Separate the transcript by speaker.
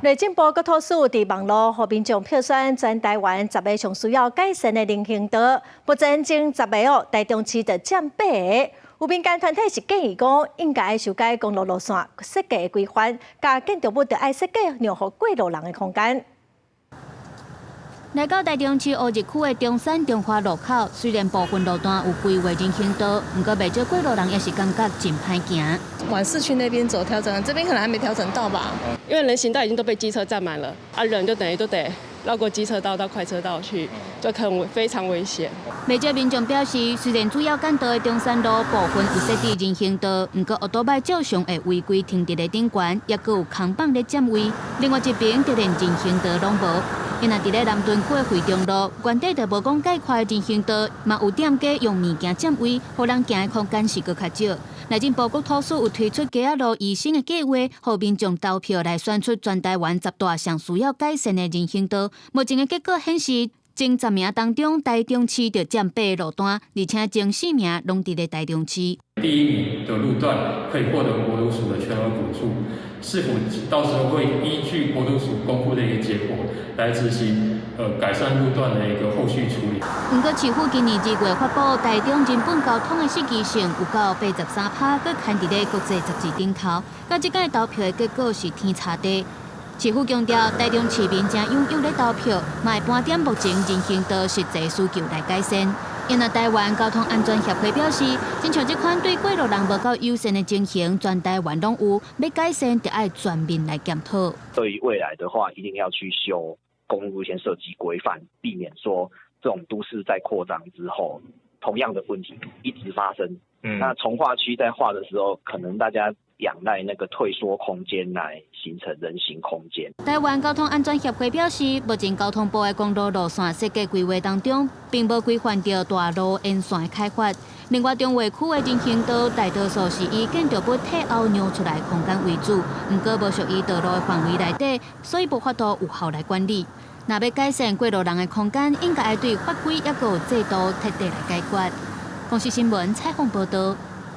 Speaker 1: 內政部國土署佇網路予民眾票選全台灣十个上需要改善的人行道，目前前十个哦，台中市就佔八个。有民間團體是建議講，應該修改公路路線設計的規範，共建築物著愛設計讓予過路人的空間。
Speaker 2: 來到台中市烏日區的中山中華路口，雖然部分路段有規劃人行道，毋過袂少過路人也是感覺真歹行。
Speaker 3: 往市區那邊走調整，這邊可能還沒調整到吧？
Speaker 4: 因為人行道已經都被機車佔滿了，啊人就等於都得繞過機車道到快車道去，就可能非常危險。
Speaker 2: 袂少民眾表示，雖然主要幹道的中山路部分有設置人行道，毋過歐多擺照常會違規停佇咧頂懸，抑閣有空放咧佔位。另外一邊，就連人行道攏無。因若佇咧南屯區的惠中路，原底就無講蓋寬人行道，嘛有店家用物件佔位，予人行的空間是閣較少。內政部國土署有推出街仔路維新的計劃，予民眾投票來選出全台灣十大上需要改善的人行道。目前的結果顯示，前十名當中，台中市就佔八個路段，而且前四名攏佇咧台中市。
Speaker 5: 第一名的路段可以獲得國土署的全額補助，市府到時候會依據國土署公布的一個結果來執行，改善路段的一個後續處理。
Speaker 2: 毋過市府今年2月發布台中人本交通的設計性有夠83%，閣牽佇咧國際雜誌頂頭。佮這擺投票的結果是天差地。市府強調，台中市民誠踴躍咧投票，嘛會盤點目前人行道實際需求來改善。因為台灣交通安全協會表示，親像這款對過路人無夠友善的情形，全台灣攏有，欲改善就愛全面來檢討。
Speaker 6: 對於未來的話，一定要去修公路路線設計規範，避免說這種都市在擴張之後，同樣的問題一直發生。那重劃區在劃的時候，可能大家仰賴那個退縮空間來形成人行空間。
Speaker 2: 台灣交通安全協會表示，目前交通部的公路路線設計規劃當中，並無規範著大路沿線的開發。另外，中和區的人行道大多數是以建築物退後讓出來空間為主，毋過無屬於道路的範圍內底，所以無法度有效來管理。若欲改善過路人的空間，應該愛對法規抑閣有制度徹底來解決。公視新聞採訪報道。